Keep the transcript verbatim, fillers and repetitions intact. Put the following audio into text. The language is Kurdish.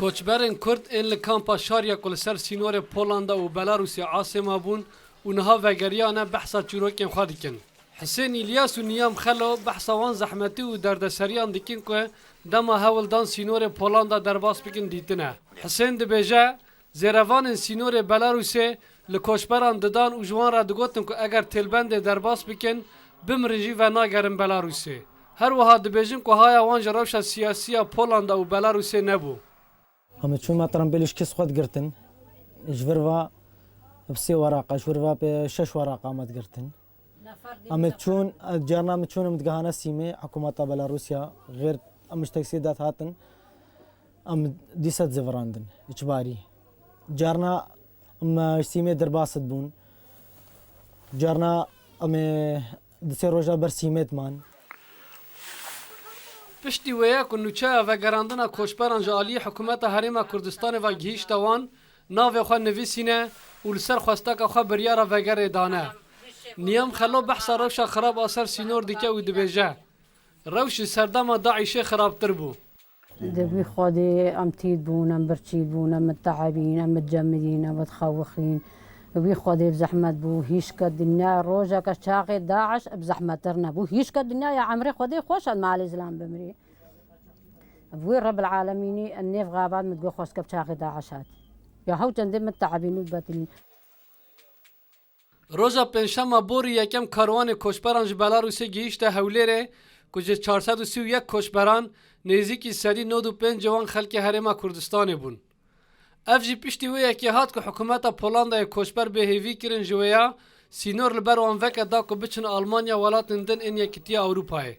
Koçberên Kurd ên li kampa Şarya ku li ser sînorê Polanda û Belarusê Asê mabûn û niha vegeriyane behsa çîrokên xwe dikin. Hisên Îlyas û Niyam Xelo behsa wan zehmetî û derdeseriyan dikin ku dema hewl dan sînorê Polanda derbas bikin dîtine. Hisên dibêje, zêrevanên sînorê Belarusê li koçberan didan û ji wan re digotin ku eger têlbendê derbas bikin, bimirin jî venagerin Belarusê. Her wiha dibêjin ku haya wan ji rewşa siyasî ya Polanda û Belarusê nebû. Em çûn me trembêlî ji kes xwe digirtin. Ji vir va bi sê weraqa, ji vir va bi şeş weraqa me digirtin. Em çûn, carna em çûn em digihane Sîmê, hikûmeta Belarusya, xêr em ji teksî de hatin, em dîsa dizivirandin, îcbarî. Carna em ji Sîmê derbas dibûn. Carna em ê di sê roja ber Sîmê diman. Piştî wê ye ku nûçeya vegerandina koçberan ji aliyê hikûmeta Herêma Kurdistanê ve gihîşte wan, navê xwe nivîsîne û li ser xwesteka xwe biryara vegerê dane. Niyam Xelo behsa rewşa xirab a ser sînor dike û dibêje, rewş ji serdema DAIŞê xirabtir bû. Di wî Xwedê em tît bûn, em birçî bûn, em mitehebîn, em mitcemidîn, em mitxewixîn. Wî Xwedê bi zehmet bû, hîşke dinya rojeke çaxê DAIŞ bi zehmettir nebû. Hîşke dinya ya emrê Xwedê xweş e, malê zilam bimirî. Wî Rebil Alemînî nêv xabat min digot xweşke bi çaxê DAIŞ hat. Ya hew çendê mitehebîn û betilîn. Roja Pêncşema borî yekem karwanê koçberan ji Belarusê gihîşte Hewlêrê ku ji çar sed û sî û yek koçberan nêzîkî sedî nod û pênc ji wan xelkê Herêma Kurdistanê bûn. Ev jî piştî wê yekê hat ku hikûmeta Polandayê koçber bêhêvî kirin ji wê ya sînor li ber wan veke da ku biçin Almanya welatên din ên Yekîtiya Ewropayê.